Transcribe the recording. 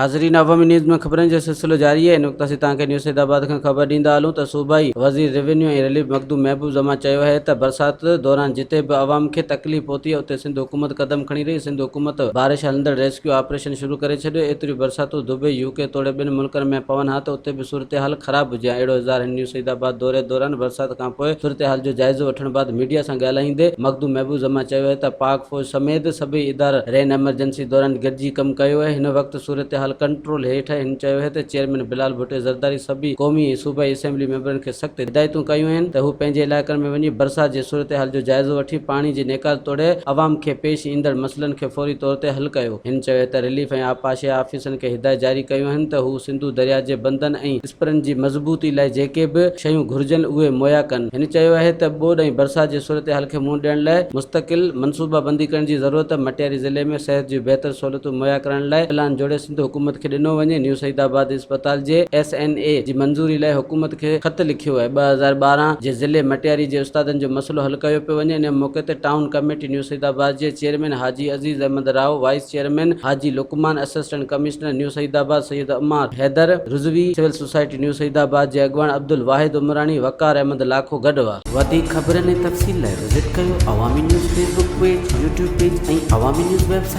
ناظرين عوامي نيوز ۾ خبرن جو سلسلو جاري آهي. هن وقت اسين توهان کي نيوز سيد آباد کان خبر ڏيندا هلون ته صوبائي وزير ريونيو ۽ رليف مخدوم محبوب زمان چيو آهي ته برسات دوران جتي به عوام کي تڪليف پهتي اتي سنڌ حڪومت قدم کڻي رهي، سنڌ حڪومت بارش هلندڙ ريسڪيو آپريشن شروع ڪري ڇڏيو، ايتريون برساتون دبئي، يو ڪي توڙي ٻين ملڪن ۾ پون ها ته اتي به صورتحال خراب هجي ها، اهڙو اظهار هن نيو سيد آباد دوري دوران برسات کانپوء صورتحال جو جائزو وٺڻ بعد ميڊيا سان ڳالهائيندي مخدوم محبوب زمان چيو آهي ته پاڪ فوج سميت سڀئي ادارا رين ايمرجنسي دوران گڏجي ڪم ڪيو آهي، هن وقت صورتحال ڪنٽرول هيٺ آهي، هن چيو آهي ته چيئرمين بلال ڀٽي زرداري سڀئي قومي ۽ صوبائي اسيمبلي ميمبرن کي سخت هدايتون ڪيون آهن ته هو پنهنجي علائقن ۾ وڃي برسات جي صورتحال جو جائزو وٺي پاڻي جي نيڪال توڙي عوام کي پيش ايندڙ مسئلن کي فوري طور تي حل ڪيو. هن چيو ته رليف ۽ آبپاشي آفيسن کي هدايت جاري ڪيون آهن ته هو سنڌو درياء جي بندن ۽ اسپرن جي مضبوطي لاء جيڪي به شيون گهرجن اهي مهيا ڪن. هن چيو آهي ته ٻوڏ ۽ برسات جي صورتحال کي منهن ڏيڻ لاء مستقل منصوبابندي ڪرڻ جي ضرورت، مٽياري ضلعي ۾ صحت جون بهتر سهولتون مهيا ڪرڻ لاء پلان جوڙي سنڌ حڪومت کي ڏنو وڃي، نيو سعيد آباد اسپتال جي ايس اين اي جي منظوري لاء حڪومت کي خط لکيو آهي، 2012 جي ضلعي مٽياري جي استادن جو مسئلو حل ڪيو پيو وڃي، ان موقعي تي ٽائون ڪميٽي نيو سعيد آباد جي chairman Haji Aziz Ahmed Rao, vice chairman Haji Luqman, assistant commissioner new Saeedabad Syed Ammar Haider Rizvi, civil society new Saeedabad جي اڳواڻ عبدالواحد عمراڻي، وقار احمد لاکو گڏ هئا. وڌيڪ خبرن ۽ تفصيل لاء وزٽ ڪيو Awami news Facebook page, YouTube page ۽ Awami news website.